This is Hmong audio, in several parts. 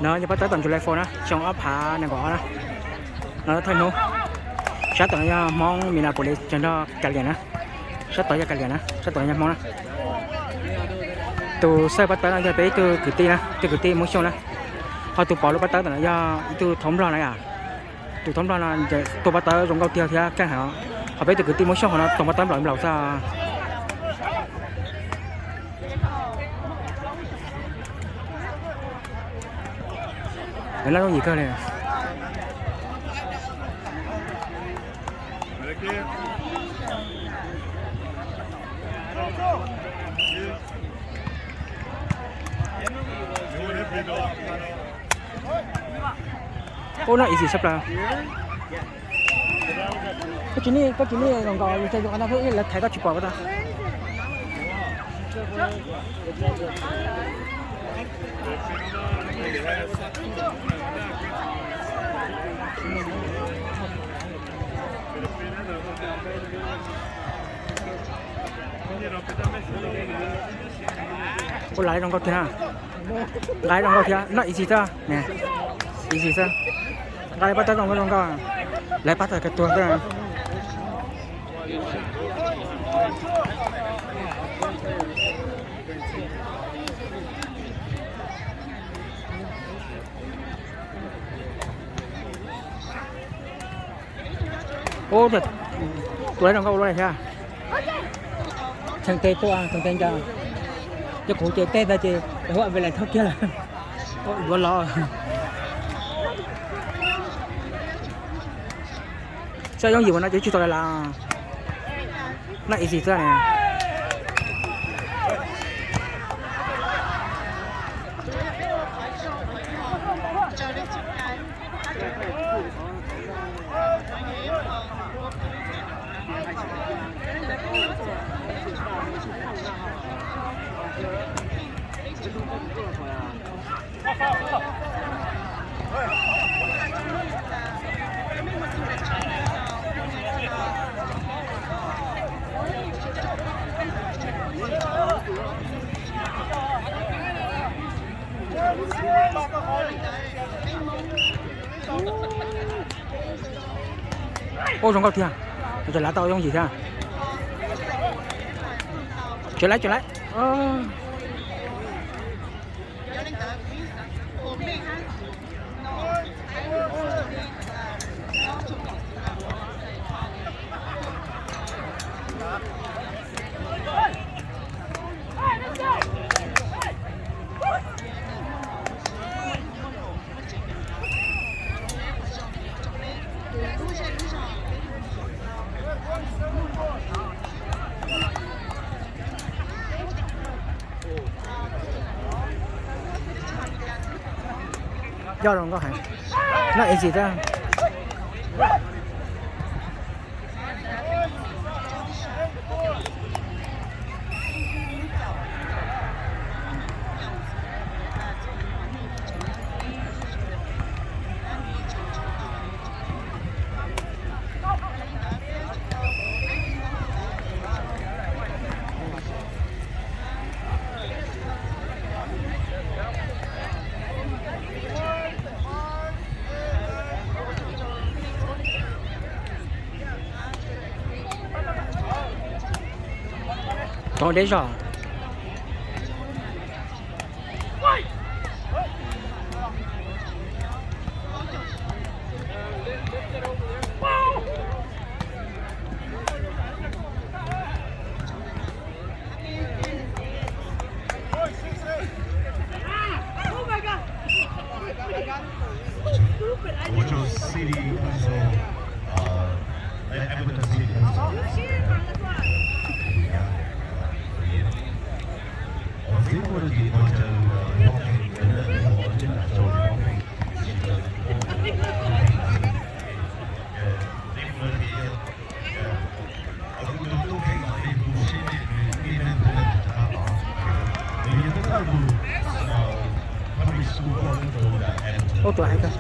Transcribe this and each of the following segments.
No yog pab tawb tom July Four na, xyoo ob phav nees nkaum ob na. No thawj hnub. Sab tom no yog Hmoob Minneapolis, tag nrho Ka Liam na. Sab tod yog Ka Liam na, sab tom no yog Hmoob na. Tus xawj pab tawb no yog peb ib tug kwv tij na, ib tug kwv tij Hmoob Xyooj na. Ho tus pov lub pab tawb tom no yog ib tug thoob Nplog na yom. Tus thoob Nplog no tua pab tawb zoo nkauj tiag thiab keej heev. Ho peb tus kwv tij Hmoob Xyooj hauv no tua pab tawb nplaum nplaum xwb. Lawv laj yooj yim kawg li. Ub, no easy tshaj plaws. Koj tsis niaj, koj tsis niaj los nkaus yus, lawv thaiv koj tsis pom ko tau. Ua laiv zoo nkauj thiab, nqa zoo nkauj thiab, no easy xwb, easy xwb. Nqa laiv pab tawb zoo nkauj zoo nkauj, laiv pab tawb kawg tuag xwb. Ub, tus laiv zoo nkauj ua luaj li thiab. Txheem tes tuaj, txheem tes ncaws. Cov kuv ces tej ntawd ces huab ve las thauj kiag lawm. Yuav los. Xyov yooj yim ua no ces tsis tau lawm. No easy xwb ne. Ub, zoo nkauj tiag. Cov lav tau yooj yim thiab. Cov lav, cov lav. Coj zoo nkauj heev. No easy xwb. Tov deb zog. Ocho City Council, uh, Edmonton City Council. Ub, tus hais kawg.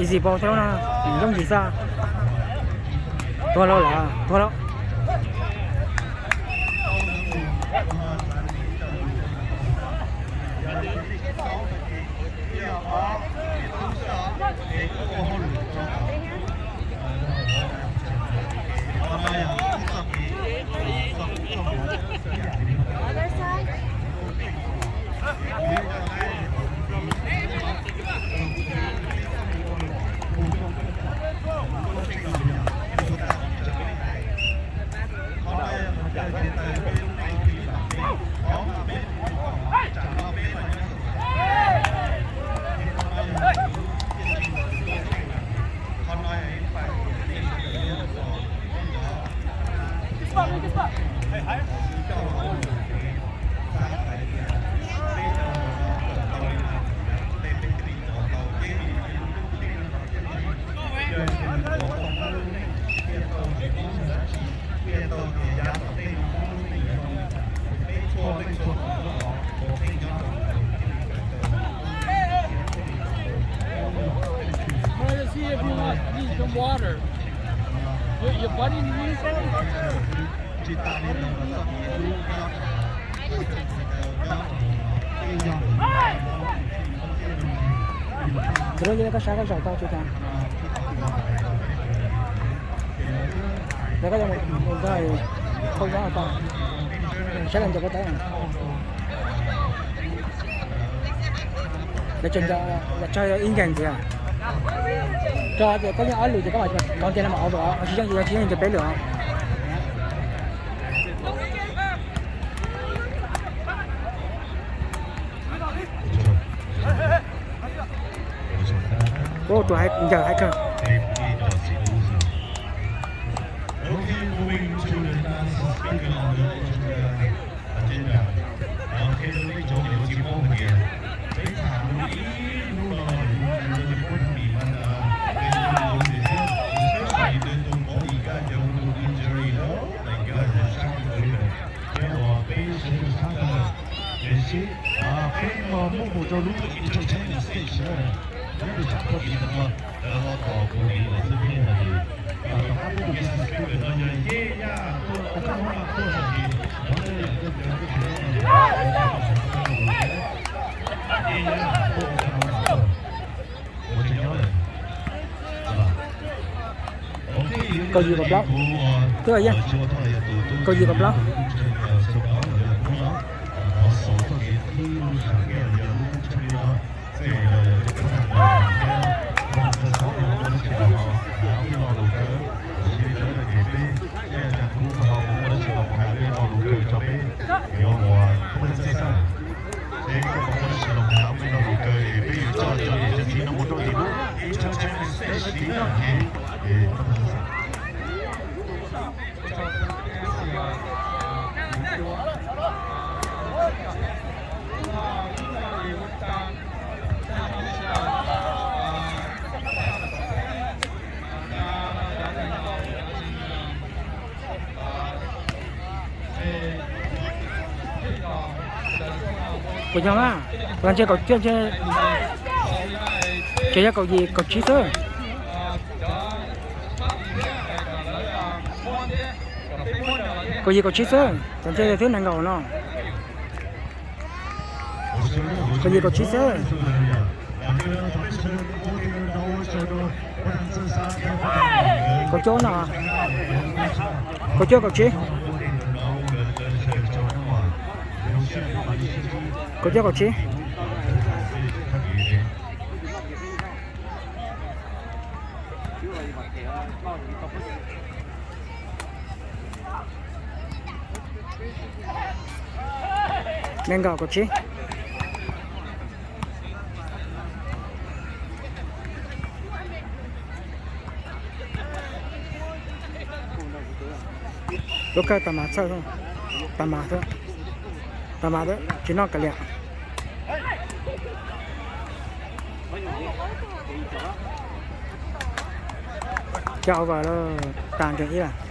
Easy ball thiab no, yooj yim xwb. Tuag lawm, tuag lawm. Why is he if you want need some water? Your, your buddy needs some water. Tsis tas li ntawd los txoj kev hlub nyob rau tus ntawd nyob rau tus ntawd. Ces lub yeej koj saib koj zaum tau tsis tas. Lawv koj yog mus ntag, koj nyob tau. Saib los ntawm koj tau. Lawv tseem nco, lawv tso ib nkees ntxiv. Tso tias koj yeej ob lwm ces koj mam kov kiag no mas ob lwm, tsis yeej, tsis yeej ces peb lwm os. Ua tus hais ncaws hais kawg. Okay, moving to the last speaker on the agenda. Qhia rau ib cov niam txiv paub hais tias peb tham ib hnub no, especially tus pov ib kab cov tus injury no, like, sab thiab uas peb sawv daws sab tawm, tiam sis peb no muab mus rau lub entertainment stage, lub sab pov ib no, lawv ho tos kuv li lawm xwb thiab no ces, tom qab peb tus speaker no yog Yeej Yaj tuaj, ua koj muab mas tuaj no ces, Yeej Yaj tuaj, ua tseem nyob lawm. Kaum yim kaum plaub. Twb yeej kaum yim kaum plaub. Kuv yog na, kuv ntshe kaum cuaj ntshe, ces yog kaum yim kaum tsib xwb. Kaum yim kaum tsib xwb, kuv ntshe twb nees nkaum no. Kaum yim kaum tsib xwb. Kaum cuaj no, kaum cuaj kaum tsib. Kaum cuaj kaum tsib. Nees nkaum kaum tsib. Lub kawg tag mas txhawj, tag mas, tag mas tsis noj kav liam. Cov over lawm, tas nkees ib lawm.